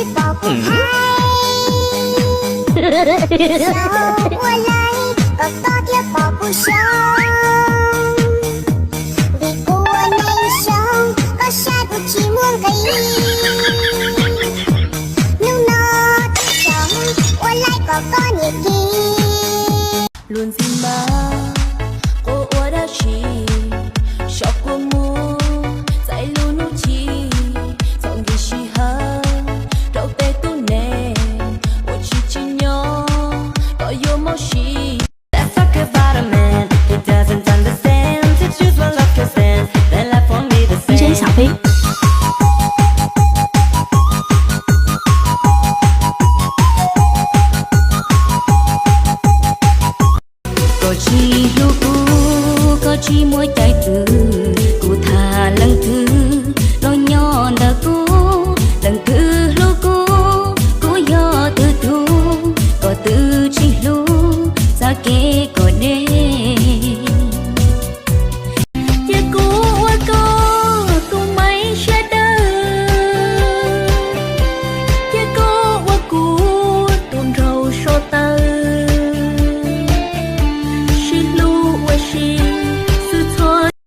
Pom kuv hais, xyov ua li, koj thiaj pom kuv xyov. Vim kuv ua neej xyov, koj saib kuv tsis muaj nqis. Hnub no twb xyov, ua li kom koj nyiam kiag. Luag ntxhi mas